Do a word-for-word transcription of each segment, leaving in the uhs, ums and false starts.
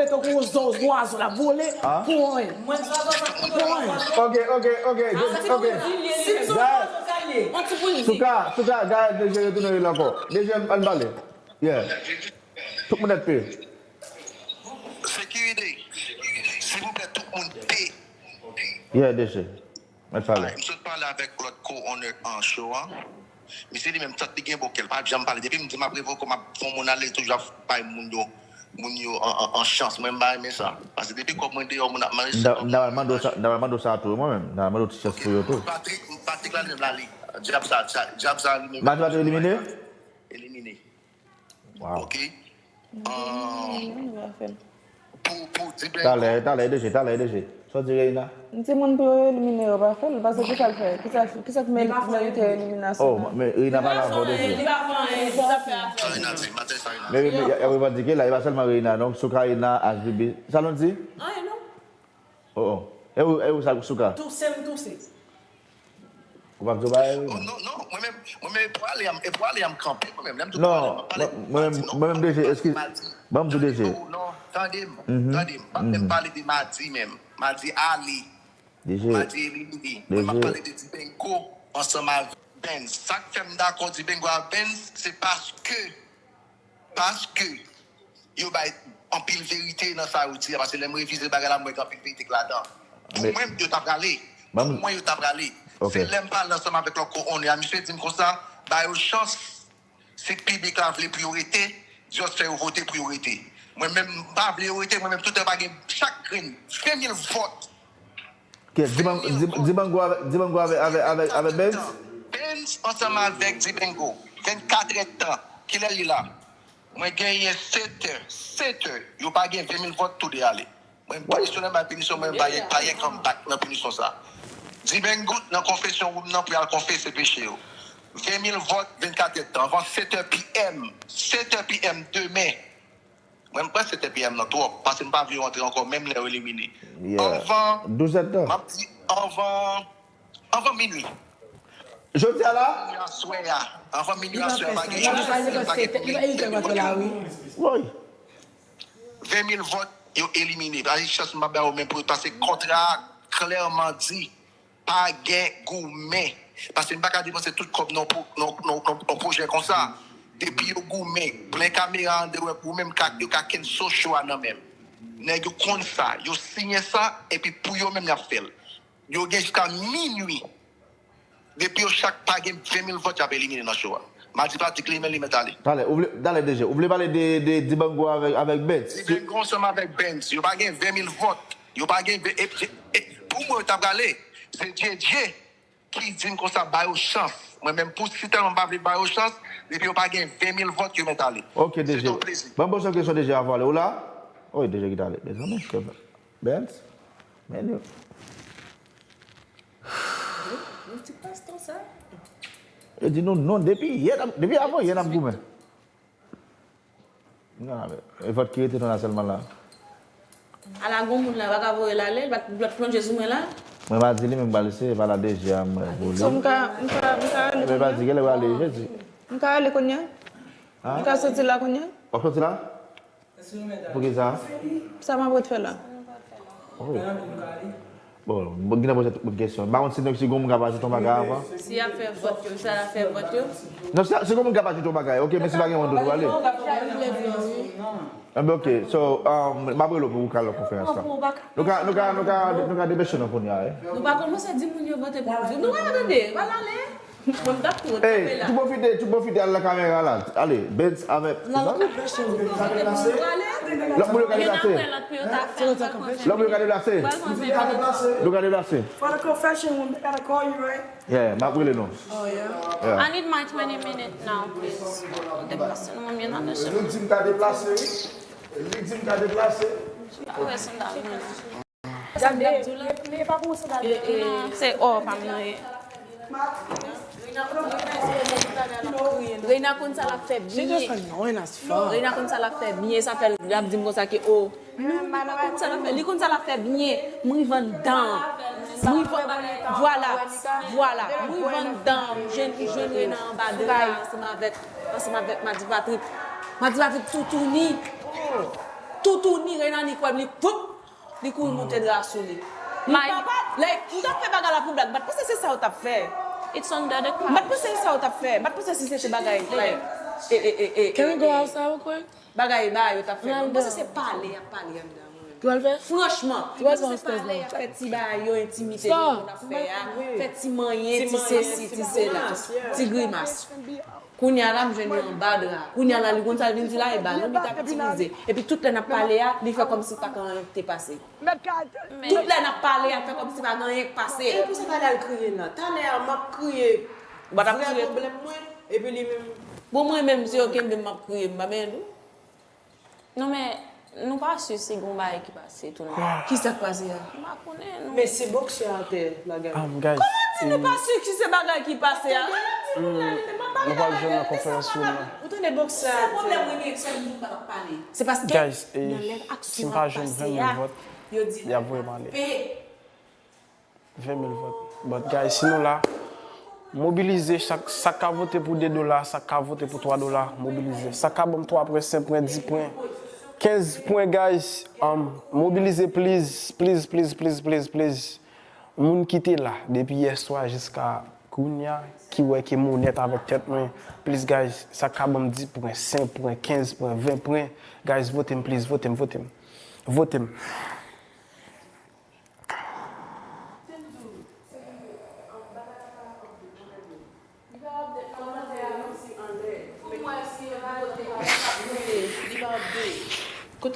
vole tankou yon zwazo, l ap vole pou anyen. Mwen zwazo sa pou anyen. Ok, ok, ok. An ti pou di l ye li menm. Souka, Souka, Gaël deja retounen rele ankò. Deja, ann pale. Yeah. Tout moun ap peye. Sekirite. Silvouplè, tout moun peye. Yeah, deja. Mèt pale. M sot pale avèk lòt co-owner an show an. Misye li menm, tant li gen bon kè, l pa janm pale. Depi m di m ap revoke, m ap fè yon moun ale, li toujou ap bay moun yo, moun yo an, an, an chans. Mwen, m pa renmen sa. Paske depi kòb mwen deyò, moun ap manje. M ta pral mande w sa, m ta pral mande w sa tou, mwen menm. M ta pral mande w ti chans pou yo tou. Patrick, Patrick la, li menm la, li. Dyab sa, sa, dyab sa, li menm. Match pa t elimine? Elimine. Wow. Ok. Pou, pou di ben. Talè, talè, deje, talè, deje. Sa w di, Reina? M di moun pou yo elimine yo pa fè l, paske kisa l fè? Kisa, kisa k merite eliminasyon? Oh, men Reina pa la avè w deje. Li pa fè anyen, li pa fè anyen. Sa Reina di, maten sa Reina di. Men, men, y a, y a revandike la, e pa sèlman Reina, non, Soukarina, H B B. Sa nou di? Anyen, non. Oh, oh. E ou, e ou sa, Souka? Touse m touse. Ou p ap di w bagay, wi. Oh, non, non, mwen menm, mwen menm, e pou ale, e pou ale, m kanpe, mwen menm. Lè m di w pou ale, m ap pale de madi, non. Mwen menm, deje, eskize, ban m di w deje. Non, tande m, tande m. M p ap menm pale de madi menm. Madi ale. Deje. Madi elimine. Mwen m ap pale de Dibengo ansanm avèk Benz. Sa k fè m dakò Dibengo a Benz, se paske Paske yo bay anpil verite nan sa yo di a, paske lè m revize bagay la, m wè gen anpil verite k ladan. Pou mwen, yo ta prale. Pou mwen, yo ta prale. Se lè m pale ansanm avèk lòt co-owner a, misye di m konsa, ba yo chans, si piblik la vle pou yo rete, just fè yo vote pou yo rete. Mwen menm, m pa vle yo rete, mwen menm, toutan pa gen chak grenn, ven mil vòt. Kiyès? Diban-, Dib-, Dibango avèk, Dibango avèk, avèk, avèk, avèk Benz? Benz ansanm avèk Dibengo. Vennkat èdtan. Kilè li la? Mwen genyen setè. Setè. Yo pa gen ven mil vòt, toude ale. Mwen, pinisyon, lè m bay pinisyon, mwen pa gen, pa gen comeback nan pinisyon sa. Dibengo nan confession room nan pou y al konfese peche yo. Ven mil vòt, vennkat èdtan. Anvan setè P M. Setè P M demen. Mwen, m kwè se T P M nan twòp, paske m pa vle yo antre ankò, menm lè yo elimine. Anvan, m ap di, anvan, anvan minui. Jodi a la? Minui aswè a. Anvan minui aswè a, pa gen chans, pa gen piblik. Ven mil vòt, yo elimine. Pa gen chans m ap ba yo menm pou yo, paske kontra a klèman di, pa gen goumen. Paske m pa ka depanse tout kòb nan pwo-, nan, nan, nan, nan pwojè konsa. Depi yo goumen, plen kamera an de wè pou ou menm ka, yo ka kenso show a nan men m. Nèg yo konn sa, yo siyen sa, epi pou yo menm y ap fè l. Yo gen jiska minui. Depi yo chak pa gen ven mil vòt, y ap elimine nan show a. Madi pa di li men li mèt ale. Talè, ou vle, talè deje. Ou vle pale de, de Dibango avèk, avèk Bets? Dibango ansanm avèk Bens. Yo pa gen ven mil vòt. Yo pa gen ven, e, e, e, pou mwen, yo ta prale. Se Djedje ki di m konsa, ba yo chans. Mwen menm, pou si tèlman m pa vle ba yo chans, depi yo pa gen ven mil vòt, yo mèt ale. Ok, Djedje. Se yon plezi. Ban m poze yon kesyon, Djedje, avan ale. Ou la? Wi, Djedje ki t ale. Mezanmi, Bens? Men yo. Yon ti pastan sa. Yo di nou non depi yè, depi avan yè n ap goumen. E vòt ki rete nou la sèlman la. Ala gon moun la, pa ka voye l ale, l pa t, l pa t plonje sou mwen la. Mwen pa di li, men m pral eseye pale a D J a mwen pou li. So, m ka, m ka, m ka ale kounye a? Mwen pa di, genlè w ale jodi. M ka ale kounye a? M ka soti la kounye a? W ap soti la? Poukisa? Sa m ap ret fè la? Oh. Bon, bon, gen nan poze tout moun kesyon. M pa konn si, si gen moun k ap ajoute yon bagay avan. Si y ap fè vòt yo, sa y ap fè vòt yo? Non, si, si gen moun k ap ajoute yon bagay, ok, men si pa gen moun, nou ale. Enben, ok, so, um, m ap rele w pou ou ka al nan konferans la. Nou ka, nou ka, nou ka, nou ka depeche nou kounye a, eh. Nou pa kòmanse di moun yo vote pou nou. Nou pa tande, pa ale. Mwen, m t ap tou kanpe la. Tou pwofite, tou pwofite al nan kamera la. Ale, Bens avèk. Lòt moun yo ka deplase. Lòt moun yo ka deplase. Nou ka deplase. For the confession room, they gotta call you, right? Yeah, m ap rele nou. Oh, yeah? Yeah. I need my twenty minute now, please. Deplase nou, mwen, nan. Li di m ka deplase, wi. Li di m ka deplase. Gade, men pa pou sandal. Non, se ò pa m nan ye. Reina konn sa l ap fè byen. Reina konn sa l ap fè byen, sa fè l ap di m konsa ke o. Li konn sa l ap fè, li konn sa l ap fè byen. M rive anndan. M rive, vwala, vwala. M rive anndan. M jwenn, m jwenn Reina anba dra ansanm avèk, ansanm avèk Madi Patrick. Madi Patrick toutouni. Toutouni, Reina ni kwè m, li poup. Li kouri monte dra sou li. Li papa, like, ou t ap fè bagay la pou blag. M pa t panse se sa ou t ap fè. It's under the couch. M pa t panse se sa ou t ap fè. M pa t panse si se te bagay, like, e, e, e, e, Can we go outside real quick? Bagay ba yo t ap fè. M panse se pale y ap pale anndan mwen. Franchman, m panse se pale y ap fè ti bagay yo, entimite yo moun ap fè a, fè ti manyen, ti sesi, ti sela, ti grimas. Kounye a la, m jwenn li anba dra. Kounye a la, li konn sa l vin di la, e balon li t ap itilize. Epi tout lè n ap pale a, li fè kòmsi pa gen anyen ki te pase. Tout lè n ap pale a, l fè kòmsi pa gen anyen k pase. E pou sa talè al kriye nan. Talè a, m ap kriye. Ou pa t ap kriye tou? Vrè pwoblèm mwen, epi li menm. Bon, mwen menm, se yo kenbe m, m ap kriye, m pa benyen tou. Non, men nou pa si si gon bagay ki pase tou non. Ki sa k pase a? M pa konnen non. Men se boksè atè la, gade. Kòman w di nou pa si ki se bagay ki pase a? Nou pral jwenn nan konferans room nan. Ou tande boksè atè. Se pwoblèm mwen gen, sèl moun pa t ap pale. Se paske nan lè aksyon ap pase a, yo di l ap kanpe. Ven mil vòt. But guys, si nou la, mobilize, chak, sa k ka vote pou de dola, sa k ka vote pou twa dola, mobilize. Sa k ka ban m twa pwen, senk pwen, di pwen, kenz pwen, guys, um, mobilize, please, please, please, please, please, please. Moun ki te la depi yèswa jiska kounya, ki wè ke m onèt avèk tèt mwen, please, guys, sa k ka ban m di pwen, senk pwen, kenz pwen, ven pwen, guys, vote m, please, vote m, vote m. Vote m.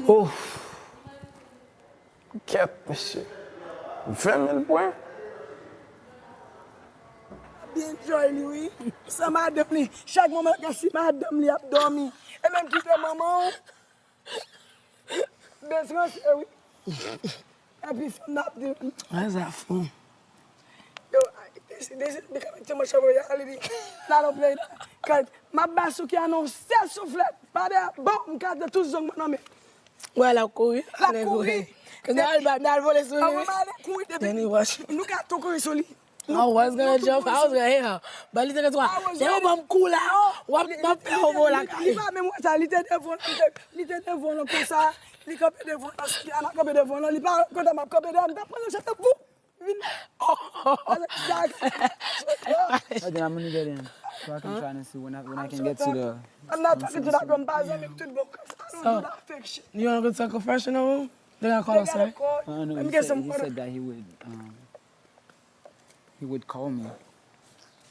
Oh. Kèt, mesye. Ven mil pwen? Byen enjoy li, wi. San madanm li. Chak moman, si madanm li ap dòmi. E menm kite manman w. Bezranse, wi. Epi fanm nan ap di. An zafon. Yo, desi, desi, li ka mete manch anvo ya, li di, la non play la. Kèt, m ap ba Souki a nan yon sèl souflèt. Pa dèyè, bon, m ka te tout zong mwen nan men. Wè, l ap kouri. L ap kouri. Kèt, n al ba, n al vole sou li. Anvan m ale kouri depi. Nou ka tou kouri sou li. I was gonna jump, I was gonna hit her. But li te gen twa. Se yon ban m kou la. W ap, m ap fè yon bon lakay. Li pa menm wè sa, li te devan, li te, li te devan nan konsa. Li kanpe devan nan, Ana kanpe devan nan, li pa kontan m ap kanpe dèyè, m t ap pran nan chèz pou vin. Sa gen la money get in. So I can try and see when I, when I can get to the. I'm not talking to that girl, m pa zanmi tout bon. I don't do that fake shit. You wanna go to a confessional room? They gonna call us, right? Uh, no, he said, he said that he would, um, he would call me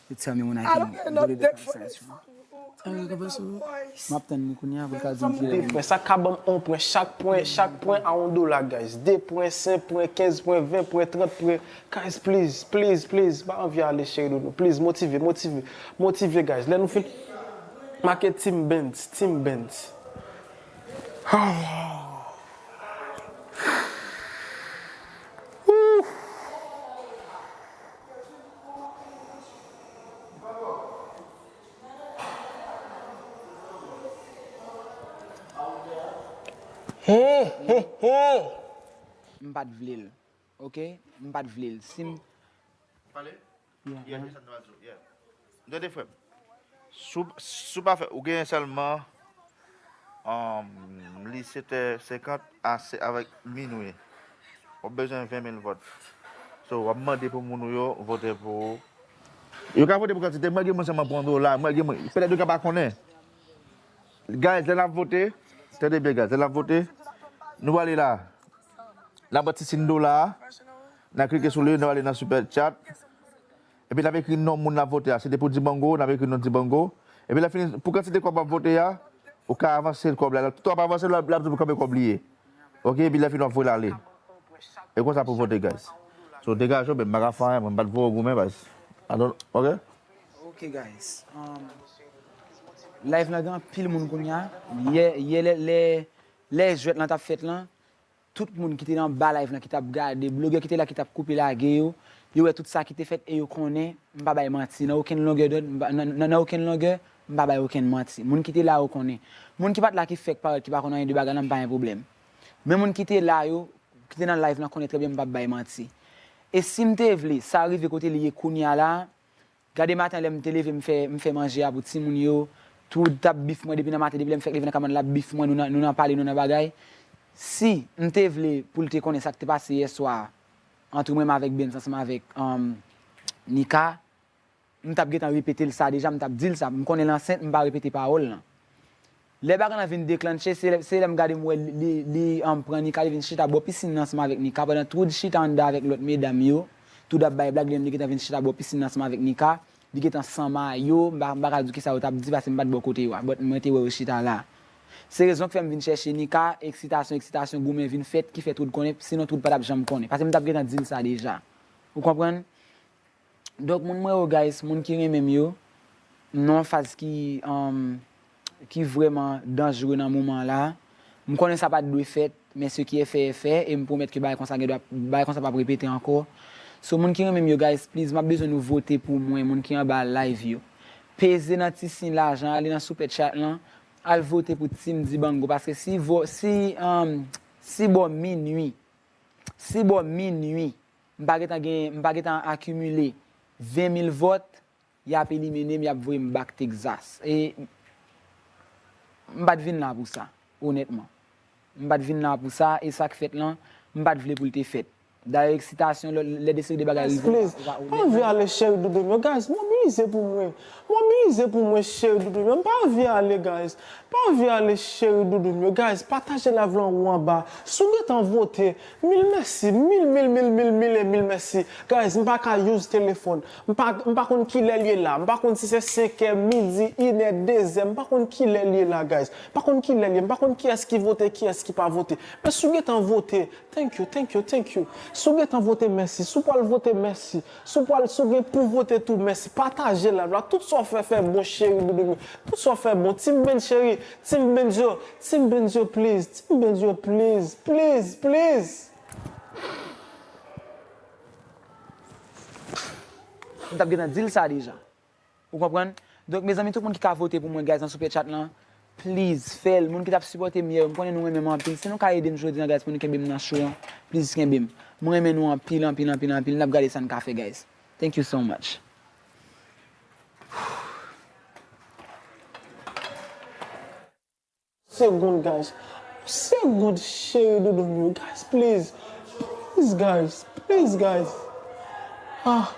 to tell me when I can go to the conference room. M ap tann li kounye a pou l ka di m kilè. Frè, sa ka ban m yon pwen, chak pwen, chak pwen a yon dola, guys. De pwen, senk pwen, kenz pwen, ven pwen, trant pwen. Guys, please, please, please, pa anvi ale, cheri doudou. Please, motive, motive, motive, guys. Lè nou fin make Team Benz, Team Benz. Hum, hum, hum. M pa t vle l. Ok? M pa t vle l. Si m. Pale? Yeah, yeah, desann nan, yeah. Tande, frè m. Si w, si w pa fè, ou genyen sèlman, um, li sèt è senkant a se, avèk minwi. W ap bezwen ven mil vòt. So, w ap mande pou moun ou yo vote pou ou. Yo ka vote pou kantite. Mwen gen moun sèlman pran dola. Mwen gen moun. Petèt yo ka pa konnen. Guys, lè n ap vote, tande byen, guys, lè n ap vote, nou ale la. N ap bat ti siy dola a. N a klike sou li, n a ale nan super chat. Epi n ap ekri non moun n ap vote a. Si te pou Dibango, n ap ekri non Dibango. Epi lè fini, pou kantite kòb w ap vote a, ou ka avanse kòb la. Tout w ap avanse, l ap, l ap di w konbyen kòb li ye. Ok, epi lè fini w ap voye l ale. E konsa pou vote, guys. So, degaje w, men m pa ka fè anyen, mwen m pa t voye w goumen, baz. I don't, ok? Ok, guys. Um, live la gen anpil moun kounye a. Yè, yè lè, lè, lè jwèt lan t ap fèt lan, tout moun ki te nan ba live lan, ki t ap gade, blogè ki te la, ki t ap koupe lage yo, yo wè tout sa ki te fèt e yo konnen m pa bay manti. Nan okenn longè dòd, m pa, nan, nan, nan okenn longè, m pa bay okenn manti. Moun ki te la yo konnen. Moun ki pa t la ki fèk parèt, ki pa konn anyen de bagay lan, m pa gen pwoblèm. Men moun ki te la yo, ki te nan live lan, konnen trè byen m p ap bay manti. E si m te vle, sa rive kote li ye kounye a la, gade maten lè m te leve, m fè, m fè manje a pou timoun yo, Trud t ap beef mwen depi nan maten, depi lè m fèk leve nan kay mwen, l ap beef mwen, nou nan, nou nan pale, nou nan bagay. Si m te vle pou l te konnen sa k te pase yè swa, ant mwen menm avèk Benz ansanm avèk, um, Nika, m t ap gentan repete l sa deja, m t ap di l sa. M konnen l ansent, m pa repete pawòl lan. Lè bagay lan vin deklanche, se lè, se lè m gade m wè li, li, li, um, pran Nika, li vin chita bò pisin nan ansanm avèk Nika, pandan Trud chita anndan avèk lòt medam yo, Trud ap bay blag, li menm li gentan vin chita bò pisin nan ansanm avèk Nika, li gentan san mayo, m pa, m pa ka di w kisa yo t ap di, paske m pa t bò kote yo a, but mwen te wè yo chita la. Se rezon k fè m vin chèche Nika, eksitasyon, eksitasyon, goumen vin fèt, ki fè Trud konnen, sinon Trud pa t ap janm konnen, paske m t ap gentan di l sa deja. Ou konprann? Donk, moun mwen yo, guys, moun ki renmen m yo, m nan yon faz ki, um, ki vrèman danjere nan moman la. M konnen sa pa t dwe fèt, men ce qui est fait est fait, e m pwomèt ke bagay konsa gen dwa, bagay konsa p ap repete ankò. So, moun ki renmen m yo, guys, please, m ap bezwen nou vote pou mwen, moun ki anba live yo. Peze nan ti siy lajan, ale nan Super Chat lan, al vote pou Team Dibango, paske si vo-, si, um, si bò minui, si bò minui, m pa gentan gen, m pa gentan akimile ven mil vòt, y ap elimine m, y ap voye m back Texas. E m pa t vin la pou sa, onètman. M pa t vin la pou sa, e sa k fèt lan, m pa t vle pou l te fèt. Dayè, eksitasyon, lè, lè de seri de bagay rive, please, ou pa, ou pa anvi ale, cheri doudou m yo, guys, mobilize pou mwen. Mobilize pou mwen, cheri doudou m yo. M pa anvi ale, guys. Pa anvi ale, cheri doudou m yo. Guys, pataje live lan ou anba. Si w gentan vote, mil mèsi, mil, mil, mil, mil, mil e mil mèsi. Guys, m pa ka use telefòn. M pa, m pa konn kilè l ye la. M pa konn si se senkè, midi, inè, dezè. M pa konn kilè l ye la, guys. M pa konn kilè l ye. M pa konn kiyès ki vote, kiyès ki pa vote. Men si w gentan vote, thank you, thank you, thank you. Si w gentan vote, mèsi. Si w pral vote, mèsi. Si w pral, si w gen pou vote tou, mèsi. Pataje live la. Tout sa w fè, fè bon, cheri doudou m yo. Tout sa w fè bon. Team Benz cheri, Team Benz yo, Team Benz yo, please. Team Benz yo, please, please, please. M t ap gentan di l sa deja. Ou konprann? Donk, mezanmi, tout moun ki ka vote pou mwen, guys, nan Super Chat lan, please, fè l. Moun ki t ap sipòte m yè yo, m konnen nou renmen m anpil. Si nou ka ede m jodi a, guys, pou nou kenbe m nan show an, please kenbe m. Mwen renmen nou anpil, anpil, anpil, anpil. N ap gade sa n ka fè, guys. Thank you so much. Segond, guys. Segond, cheri doudou m yo. Guys, please. Please, guys. Please, guys. Ah.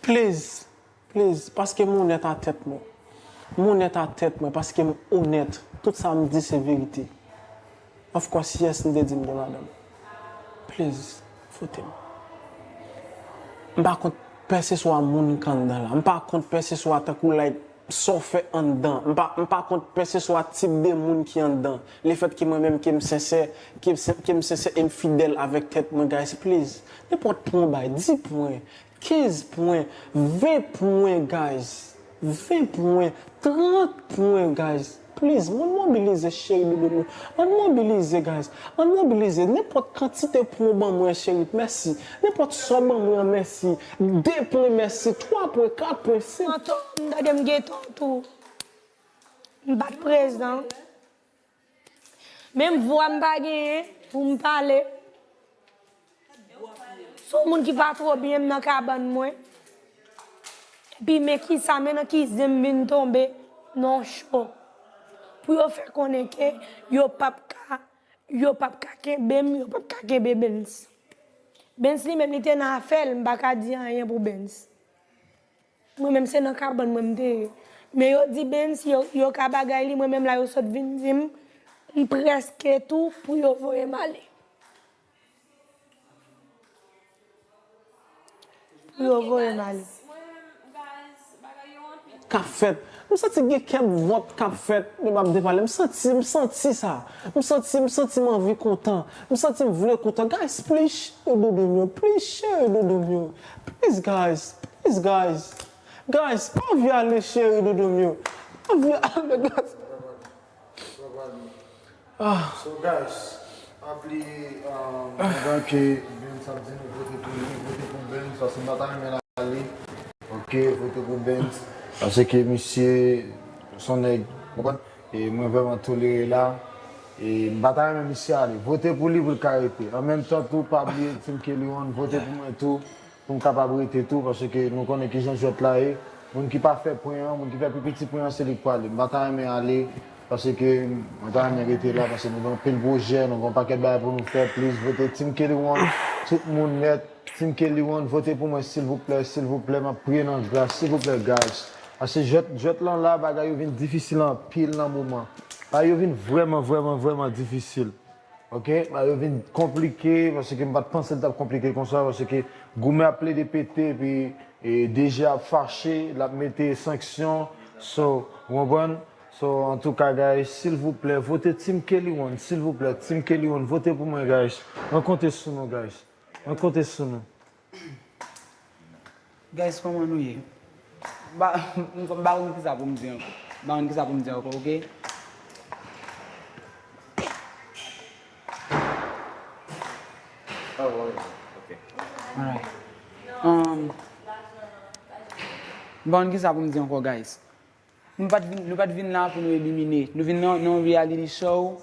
Please. Please. Paske m onèt a tèt mwen. M onèt a tèt mwen paske m onèt. Tout sa m di se verite. Of course, yes, m te di m gen madanm. Please, vote m. M pa kont pèseswa moun k anndan la. M pa kont pèseswa tankou, like, sa w fè anndan. M pa, m pa kont pèseswa tip de moun ki anndan. Lefètke mwen menm ke m sensè, ke m sen-, ke m sensè e m fidèl avèk tèt mwen, guys, please. Nenpòt pwen w bay, dis pwen, kenz pwen, ven pwen, guys. Ven pwen, trant pwen, guys. Please, ann mobilize, cheri doudou m yo. Ann mobilize, guys. Ann mobilize. Nenpòt kantite pwen w ban mwen, cheri. Mèsi. Nenpòt sa w ban mwen an, mèsi. De pwen, mèsi. Twa pwen, kat pwen, senk. Anto, m tande m gen tò tou. M pa t prezan. Menm vwa m pa genyen pou m pale. Se yon moun ki pa twò byen, m nan kabann mwen. Epi men kisa, men nan ki zen m vin tonbe nan cho. Pou yo fè konnen ke yo p ap ka, yo p ap ka kenbe m, yo p ap ka kenbe Benz. Benz li menm li te nan afè l, m pa ka di anyen pou Benz. Mwen menm se nan kabann mwen m te ye. Men yo di Benz, yo, yo ka bagay li, mwen menm la yo sot vin di m, m prèske tou pou yo voye m ale. Pou yo voye m ale. K ap fèt. M santi gen kèk vòt k ap fèt, men m ap depale. M santi, m santi sa. M santi, m santi m anvi kontan. M santi m vle kontan. Guys, please, cheri doudou m yo. Please, cheri doudou m yo. Please, guys. Please, guys. Guys, pa anvi ale, cheri doudou m yo. Pa anvi ale, guys. So guys, anpli, um, pandan ke Benz ap di nou vote pou li, vote pou Benz, paske m pa ta renmen l ale. Ok, vote pou Benz. Paske misye, se yon nèg, w konprann? E mwen vrèman tolere la. E m pa ta renmen misye ale. Vote pou li pou l ka rete. An menm tan tou, pa bliye Team Kelly One, vote pou mwen tou. Pou m kapab rete tou, paske nou konnen kijan jwèt la ye. Moun ki pa fè pwen an, moun ki fè pi piti pwen an, se li k prale. M pa ta renmen ale, paske mwen ta renmen rete la, paske nou gen anpil pwojè, nou gen yon pakèt bagay pou nou fè, please vote Team Kelly One, tout moun nèt, Team Kelly One, vote pou mwen, silvouplè, silvouplè, m ap priye nan gras, silvouplè, guys. Paske jwèt, jwèt lan la, bagay yo vin difisil anpil nan moman. Bagay yo vin vrèman, vrèman, vrèman difisil. Ok, bagay yo vin konplike, paske m pa t panse l t ap konplike konsa, paske goumen ap plede pete, epi e, D J ap fache, l ap mete sanksyon. So, w konprann? So, antouka, guys, silvouplè, vote Team Kelly One, silvouplè, Team Kelly One, vote pou mwen, guys. Mwen konte sou nou, guys. Mwen konte sou nou. Guys, kòman nou ye? M pa, m pa konn kisa pou m di ankò. M pa konn kisa pou m di ankò, ok? Alright. Um, m pa konn kisa pou m di ankò, guys. Nou pa t vin, nou pa t vin la pou nou elimine. Nou vin nan, nan yon reality show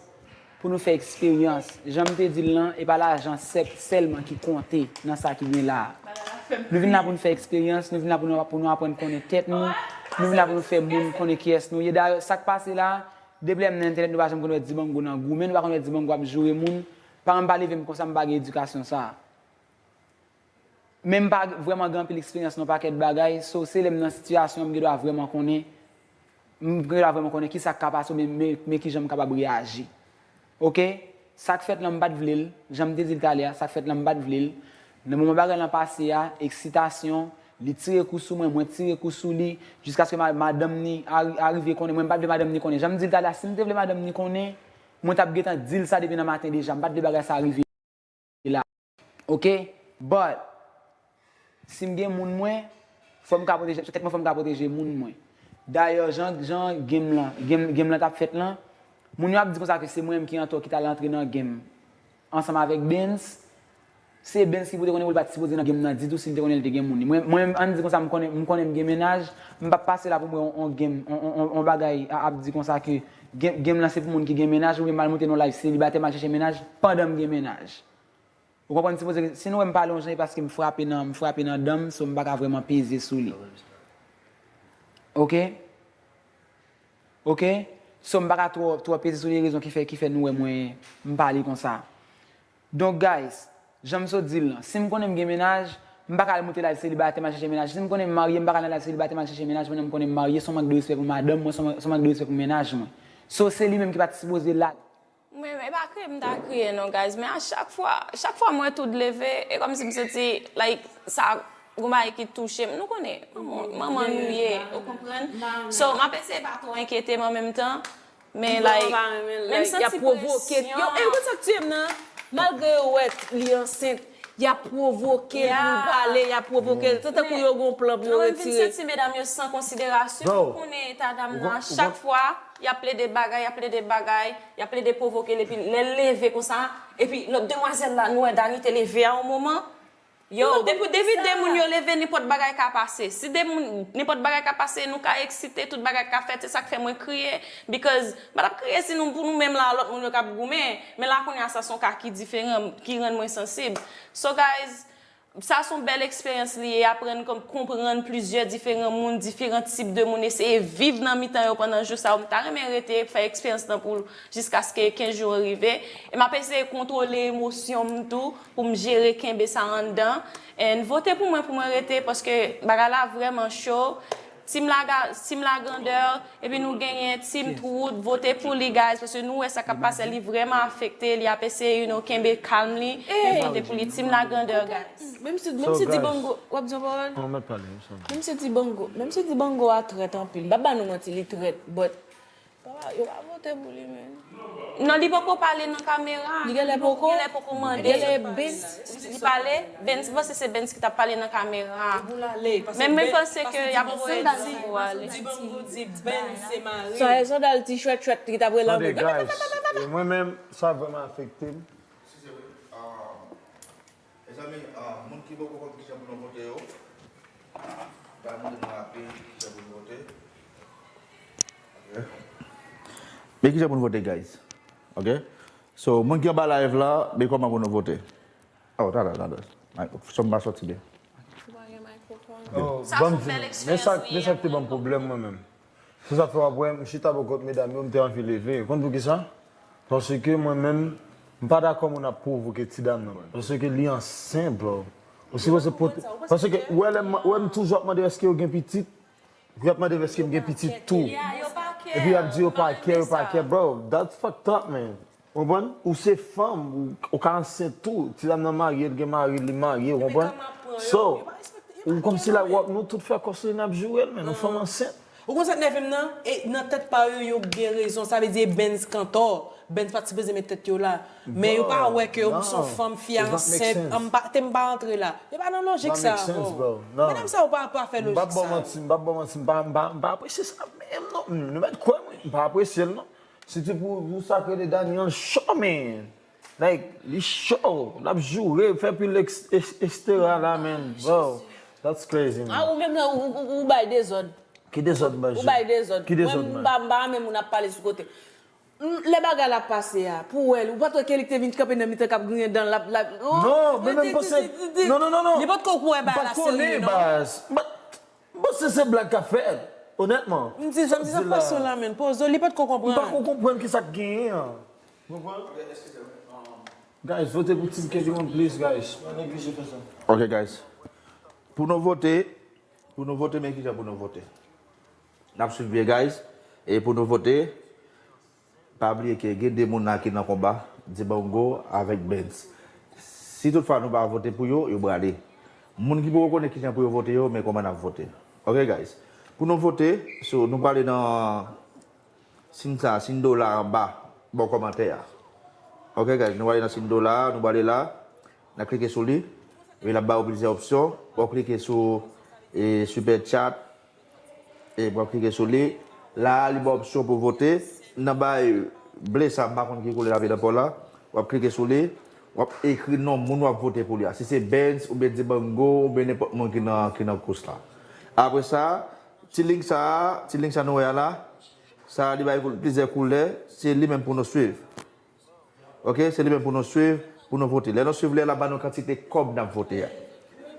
pou nou fè eksperyans. Jan m te di l lan, e pa lajan sèk sèlman ki konte nan sa ki gen la a. Nou vin la pou nou fè eksperyans, nou vin la pou nou, pou nou aprann konnen tèt nou, nou vin la pou nou fè moun konnen kiyès nou ye. Dayè, sa k pase la, depi lè m nan entènèt, nou pa janm konn wè Dibango nan goumen, nou pa konn wè Dibango ap joure moun. Paran m pa leve m konsa, m pa gen edikasyon sa a. Men m pa vrèman gen anpil eksperyans nan yon pakèt bagay, so se lè m nan sitiyasyon an m gen dwa vrèman konnen, m gen dwa vrèman konnen kisa k ka pase oubyen men, men kijan m kapab reyaji. Ok? Sa k fèt lan m pa t vle l, jan m te di l talè a, sa k fèt lan m pa t vle l. Nan moman bagay lan pase a, eksitasyon, li tire kou sou mwen, mwen tire kou sou li, jiskaske ma, madanm ni ari, arive konnen, mwen m pa t vle madanm ni konnen. Jan m di l talè a, si m te vle madanm ni konnen, mwen t ap gentan di l sa depi nan maten deja, m pa t vle bagay sa rive la. Ok? But, si m gen moun mwen, fò m ka pwoteje, se tèt mwen fò m ka pwoteje moun mwen. Dayè, jan, jan game lan, game, game lan t ap fèt lan, moun yo ap di konsa ke se mwen menm ki antò ki t al antre nan game ansanm avèk Benz. Se Benz ki pou te konnen pou li pa t sipoze nan game nan ditou si l te konnen li te gen moun li. Mwen, mwen menm, ann di konsa, m konnen, m konnen m gen mennaj, m p ap pase la pou m wè on, on game, on, on, on, on bagay a, ap di konsa ke game, game lan se pou moun ki gen mennaj, oubyen m al monte nan live selibatè, m al chèche mennaj pandan m gen mennaj. Ou konprann? Sipoze, si nou wè m pale yon jan, e paske m frape nan, m frape nan dan m, so m pa ka vrèman peze sou li. Ok? Ok? So m pa ka twò, twò peze sou li, rezon ki fè, ki fè nou wè mwen, m pale konsa. Donk, guys, jan m sot di l lan, si m konnen m gen mennaj, m pa ka al monte live selibatè, m al chèche mennaj. Si m konnen m marye, m pa ka al nan live selibatè, m al chèche mennaj, pandan m konnen m marye, se yon mank de respè pou madanm mwen, se yon, se yon mank de respè pou mennaj mwen. So, se li menm ki pa t sipoze la. Mwen, e pa kriye m ta kriye non, guys, men a chak fwa, chak fwa m wè Tout leve, e kòmsi m santi, like, sa, gon bagay ki touche m. Nou konnen, manman, manman nou ye, ou konprann? So, m ap eseye pa twò enkyete m an menm tan, men, like, menm santi presyon. Yo, e ou konn sa k tiye m nan? Malgre yo wè li ansent, y ap pwovoke l pou l pale, y ap pwovoke l. Se tankou yo gon plan pou yo retire. Mwen menm vin santi medam yo san konsiderasyon. Ou konnen eta dam nan, a chak fwa, y ap plede bagay, y ap plede bagay, y ap plede pwovoke l, epi lè l leve konsa, epi lòt demwazèl la, nou wè Dani te leve a yon moman. Yo, depi, depi de moun yo leve, nenpòt bagay ka pase. Si de moun, nenpòt bagay ka pase, nou ka eksite, tout bagay ka fèt, se sa k fè mwen kriye. Because, m pa t ap kriye si nou, pou nou menm la, lòt moun yo k ap goumen. Men la kounye a, sa se yon ka ki diferan, ki rann mwen sansib. So, guys, sa se yon bèl eksperyans li ye, aprann konprann plizyè diferan moun, diferan tip de moun, eseye viv nan mitan yo pandan jou sa yo. M ta renmen rete, fè eksperyans lan pou jiskaske kenz jou an rive. E m ap eseye kontwole emosyon m tou pou m jere, kenbe sa anndan. And vote pou mwen, pou mwen rete, paske bagay la vrèman cho. Team Laga, Team Lagrandeur, epi nou genyen Team Trout, vote pou li, guys, paske nou wè sa k ap pase, li vrèman afekte, li ap eseye, you know, kenbe kalm li, men vote pou li, Team Lagrandeur, guys. Menm si, menm si Dibango, w ap di yon pawòl? Menm si Dibango, menm si Dibango a trèt anpil, m p ap ba nou manti, li trèt, but, papa, yo pa Te pou li menm. Non, li poko pale nan kamera. Li genlè poko. Genlè poko mande. Genlè Benz. Li pale, Benz, m panse se Benz ki t ap pale nan kamera. Men mwen panse ke y ap voye di pou ale. Sa e sandal ti chwèt chwèt ki t ap rele anmè. Tande, guys, e mwen menm, sa vrèman afekte m. Mezanmi, ah, moun ki poko konn kijan pou nou vote yo, bay moun nan rapid kijan pou nou vote. Ok. Men kijan pou nou vote, guys. Ok? So, moun ki anba live la, men kòman pou nou vote. Oh, tande, tande. Son pa soti byen. Ou pa gen mikrofon. Oh, sa se yon bèl eksperyans. Men sa, men sa ki te ban m pwoblèm mwen menm. Se sa k fè w ap wè m chita bò kot medam yo, m te anvi leve. Ou konn poukisa? Paske mwen menm, m pa dakò moun ap pwovoke ti dam nan. Paske li ansent, bro. Ou sipoze pote, paske ou wè lè m, ou wè m toujou ap mande èske yo gen pitit. Epi y ap mande m èske m gen pitit tou. Epi y ap di yo pa kè, yo pa kè, bro. That's fucked up, man. Ou konprann? Ou se fanm, ou, ou ka ansent tou. Ti dam nan marye, l gen mari, li marye, ou konprann? So, ou kòmsi la, w ap, nou tout fè kòmsi n ap joure l, men nou fanm ansent. Ou konn sa k nève m nan? E nan tèt pa yo, yo gen rezon. Sa vle di e Benz k antò. Benz pa t sipoze met tèt yo la. Men yo pa wè ke m se yon fanm, fi a ansent, m pa, te m pa antre la. Yo pa nan lojik sa ankò. Medam sa yo pa, pa fè lojik sa. M p ap ba w manti, m p ap ba w manti, m pa, m pa, m pa apresye sa menm non. Nou mèt kwè mwen, m pa apresye l non. Sitou pou, pou sa k rele Daniel Shaw, man. Like, li cho, l ap joure, fè pil eks-, eks-, ekstera la, man. Bro, that's crazy, man. Ah, ou menm nan, ou, ou, ou bay dezòd. Ki dezòd m bay? Ou bay dezòd. Ki dezòd m bay? Mwen, m pa, m pa renmen moun ap pale sou kote. M, lè bagay la ap pase a, pou w wè l, ou pa t wè Kelly k te vin kanpe nan mitan k ap griyen dan l, l ap, l ap, oh, non, men, men m panse, non, non, non, non. Li pa t ko wè bagay la serye non. M pa t konnen, baz. M pa, M panse se blag k ap fèt, onètman. M di, jan m di sa, poze w la, men, poze w, li pa t ko konprann. M pa ko konprann kisa k genyen an. Ou konprann? Guys, vote pou Team Kelly One, please, guys. Pa neglije fè sa. Ok, guys. Pou nou vote, pou nou vote, men kijan pou nou vote. N ap swiv byen, guys. E pou nou vote, Pa bliye ke gen de moun la ki nan konba, Dibango avèk Benz. Si toutfwa nou pa vote pou yo, yo prale. Moun ki poko konnen kijan pou yo vote yo, men kòman n ap vote. Ok, guys? Pou nou vote, so, nou prale nan siy sa, siy dola anba, bò kòmantè a. Ok, guys, nou prale nan siy dola a, nou prale la, n ap klike sou li, epi l ap ba ou plizyè opsyon. W ap klike sou, e, super chat, E w ap klike sou li. La a, li ba w opsyon pou vote. Nan bay ble sa, m pa konn ki koulè l ap ye nan pa w la. W ap klike sou li. W ap ekri non moun w ap vote pou li a. Si se Benz, oubyen Dibango, oubyen nenpòt moun ki nan, ki nan kous la. Apre sa, ti link sa a, ti link sa nou wè a la, sa a, li bay kou-, plizyè koulè. Se li menm pou nou swiv. Ok, se li menm pou nou swiv, pou nou vote. Lè nou swiv li a, l ap ba nou kantite kòb n ap vote a.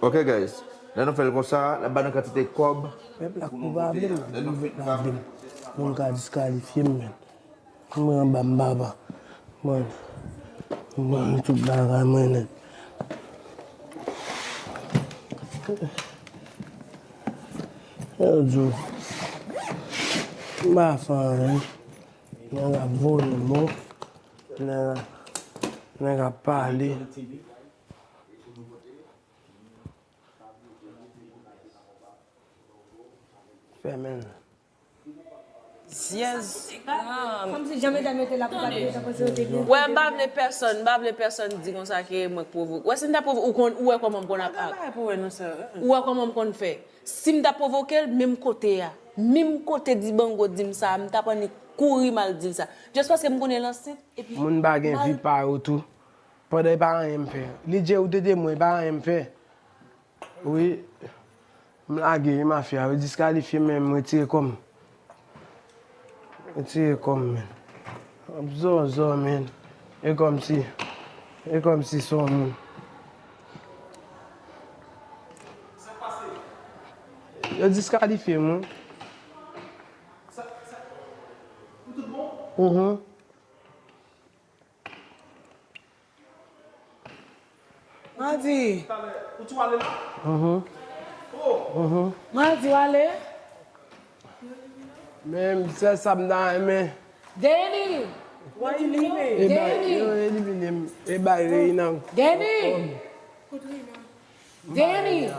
Ok, guys? Lè nou fè l konsa, l ap ba nou kantite kòb pou nou vote a. Lè nou fin, nou pa vle. Moun ka diskalifye m, men. Mwen anba m papa. Mwen, mwen tout bagay mwen nèt. Yo di w, m pa fè anyen. Nèg ap voye mo. Nèg, nèg ap pale. Fèmen l. Zyèz. Kòmsi jan medam yo te la pou pa te gentan panse yo te gen. Wè, m pa vle pèsonn, m pa vle pèsonn di konsa ke mwen k pwovoke. Wè, si m ta pwovoke, ou konn, ou wè kòman m konn ap ak. Ou wè kòman m konn fè. Si m ta pwovoke l, menm kote a, menm kote Dibango di m sa, m t ap annik kouri m al di l sa. Just paske m konnen l ansent, epi. Moun pa gen vi pa yo tou. Pandan e pa anyen m fè. Lidye ou te de mwen, e pa anyen m fè. Wi. M lage, wi, mafya. Yo diskalifye m, men m retire kò m. Retire kò m, men. Ap zòzò, men. E kòmsi, e kòmsi se yon moun. Yo diskalifye m, wi. Mhm. Madi. Ou tou ale la? Mhm. Oh. Mhm. Madi, w ale? Men, se sa m ta renmen. Danny! Why you leaving? E bay, Danny! Yo elimine m. E bay Reina. Danny! Danny!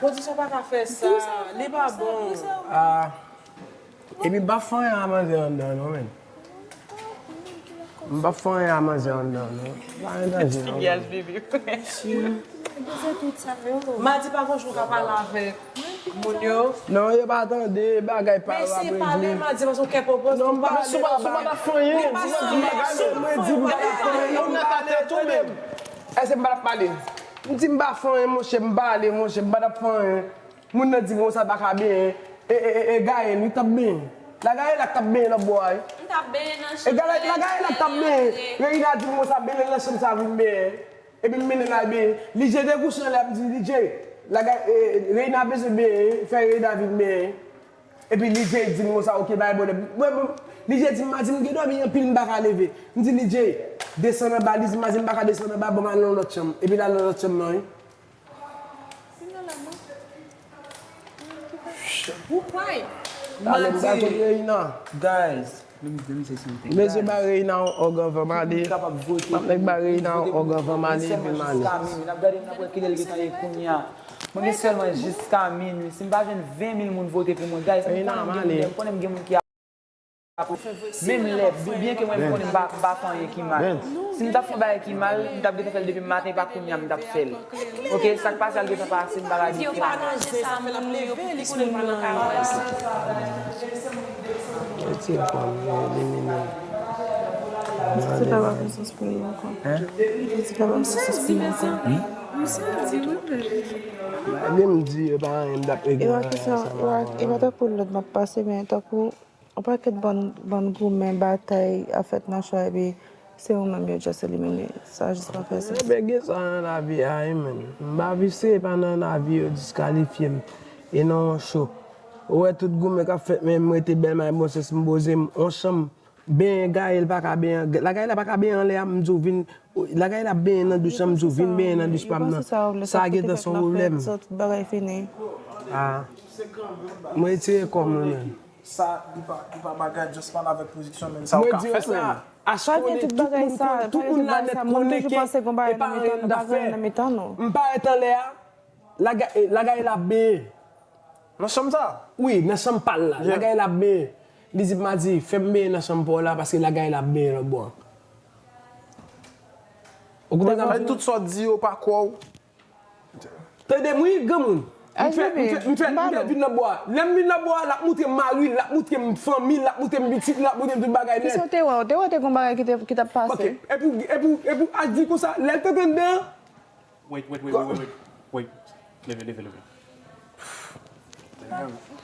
Pozisyon pa ka fè sa. Li pa bon. Ah. Epi m pa fè anyen a manzè anndan non, men. M p ap fè anyen a manzè anndan, non. Pa gen danje, non. Matyas, bebe. Madi pa gon jou ka pale avèk moun yo. Non, yo pa tande, bagay pa yo ap regle. Men si pale, Madi, paske w kè popo. Non, m pale, papa. Sou pa ta fè anyen. Di m bagay, mwen di m pa ta fè anyen. Ou nan katè tou menm. Èske m pa t ap pale? M di m pa fè anyen, monchè, m pale, monchè, m pa t ap fè anyen. Moun nan di m konsa pa ka benyen. E, e, e, e Gaëlle, wi, t ap benyen. La Gaëlle la k t ap benyen lòt bò a, wi. M t ap benyen nan chanm. E Gaëlle, la Gaëlle la k t ap benyen. Reina di m konsa, mennen l nan chanm sa vin benyen. Epi m mennen l al benyen. Lidje te kouche anlè, m di, Lidje, la Gaëlle, e, Reina bezwen benyen, fè Reina vin benyen. Epi Lidje di m konsa, oke, bay bòlè. Mwen, mwen, Lidje di m, Madi, m gen dòmi anpil, m pa ka leve. M di, Lidje, desann anba. Li di, Madi, m pa ka desann anba, ban m al nan lòt chanm. Epi l al nan lòt chanm nan, wi. Ou pray. Talè m pral kot Reina. Guys, let me, let me say something. Mesye, bay Reina yon òg anvan m ale. M ap nèk bay Reina yon òg anvan m ale epi m ale. N ap gade, n ap wè kilè l gentan ye kounye a. Mwen gen sèlman jiska minwi. Si m pa jwenn ven mil moun vote pou mwen, guys, m konnen m gen, m konnen m gen moun ki Menm lè, byenke mwen m konnen m pa, m pa fè anyen ki mal. Si m t ap fè yon bagay ki mal, m t ap gentan fè l depi maten, pa kounye a m t ap fè l. Oke, sa k pase a l gentan pase, m pa ka di. Yo pa nan zen sa moun yo, yo pou plis moun yo nan kay la. Mete kò m, yo elimine m. Se pa ba m sans pou li ankò. Se pa ba m sans pou li ankò. Lage m di, yo pa anyen, m t ap regle anyen ansanm avè w. E pa tankou lòt m ap pase, men tankou Yon pakèt bann, bann goumen, batay ap fèt nan cho a, epi se ou menm yo just elimine. Sa jis pa fè sans. Ebyen, gen sa nan lavi a, wi, menn. M pa visye, e pa nan lavi yo diskalifye m. E nan yon cho. Ou wè tout goumen k ap fèt, men m rete bèl may bon sans, m poze m, yon chanm. Benyen Gaëlle pa ka benyen, la Gaëlle pa ka benyen anlè a, m di w vin, la Gaëlle ap benyen nan douch lan, m di w vin benyen nan douch pa m nan. Sa gentan se yon pwoblèm. Bagay fini. Ah. M retire kò m, wi, menn. Sa, li pa, li pa bagay, just pale avèk pwodiksyon, men sa ou ka fè, menn. Achte konnen tout moun konn, tout moun la nèt konnen ke e pa anyen m t ap fè. M parèt anlè a, la Gaëlle ap benyen. Nan chanm sa? Wi, nan chanm pa l la. La Gaëlle ap benyen. Li di m, Madi, fè m benyen nan chanm pa w la, paske la Gaëlle ap benyen lòt bò a. Ou konprann sa m di w? Tout sa w di yo pa kwè w. Tande m wi, granmoun. M fèt, m fèt, m fèt, m fèt vin nan bò a. Lè m vin nan bò a, l ap moutre m mari l, l ap moutre m fanmi l, l ap moutre m pitit li, l ap moutre m tout bagay nèt. Kisa w te wè? Ou te wè te gen yon bagay ki te, ki t ap pase? Ok. Epi, epi, epi, a di konsa, lè l t antre anndan an. Wait, wait, wait, wait, wait, wait. Wait. Leve, leve, leve.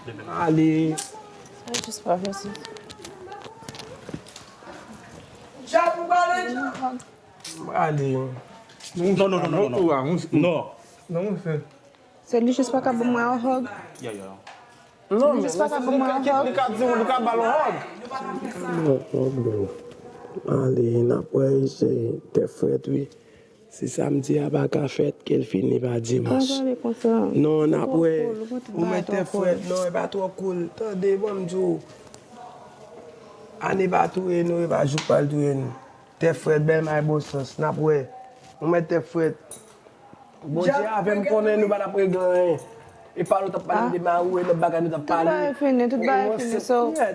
Leve. Ale. Sa jis pa fè sans. Djab ou pale, djab. Ale. Non, non, non, non, non. Non. Non, monchè. Se li jis pa ka ban mwen yon hug. Ya, ya. Non, Li jis pa ka ban mwen yon hug. Li ka di w, li ka ba l yon hug. Non, non, bro. Ale, n ap wè, se tè frèt, wi. Si samdi a pa ka fèt, ke l fini pa dimanch. Non, n ap wè. Ou mèt tè frèt. Non, e pa twò cool. Tande, ban m di w. Ane pa touye nou, e pa jou k pral touye nou. Tè frèt, bèl may bon sans, n ap wè. Ou mèt tè frèt. Bondye avè m, konnen nou pa t ap regle anyen. E pa nou t ap pale de mari w, e lòt bagay nou t ap pale. Tout bagay fini, tout bagay fini, so m pa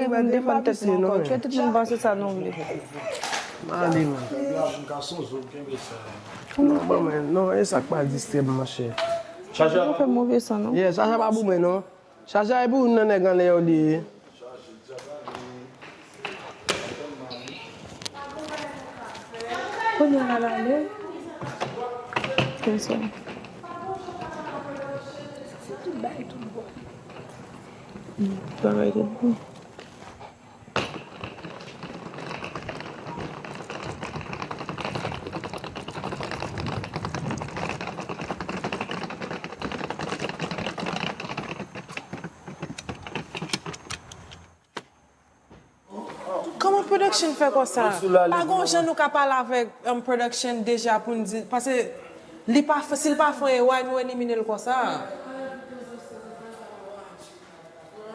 gen pou m defann tèt mwen ankò. Kite tout moun panse sa nou vle. M ale, man. Non, ban mwen, non, e sa k pral distrè m, monchè. Chacha. Ou fè move san, non? Yeah, chacha pa pou mwen, non. Chacha e pou youn nan nèg anlè yo li ye. Kounye a l ale. Konsa. Bagay tout bon. Kòman production fè konsa? Pa gon jan nou ka pale avèk um, production deja pou n di, paske li pa, si l pa fè anyen, why nou elimine l konsa?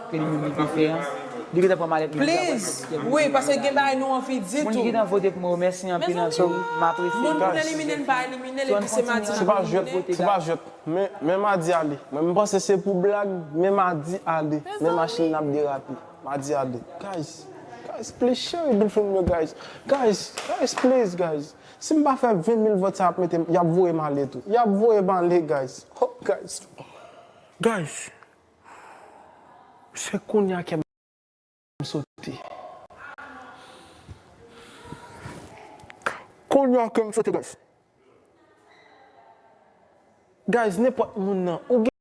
Ke li menm li te fè an. Li gentan pran malèt li. Please. Wi, paske gen bagay nou anvi di tou. Moun ki gentan vote pou mwen, mèsi anpil anpil. M apresye. Moun pou n elimine n pa elimine l, epi se Madi n ap elimine. Se pa jwèt. Men, men Madi ale. Mwen, m panse se pou blag, men Madi ale. Men machin nan ap derape. Madi ale. Guys. Guys, please share it with friend yo, guys. Guys, guys, please, guys. Si m pa fè ven mil vòt sa y ap mete m, y ap voye m ale tou. Y ap voye m ale, guys. Oh, guys. Guys. Se kounye a ke m sote. Kounye a ke m sote, guys. Guys, nenpòt moun nan, ou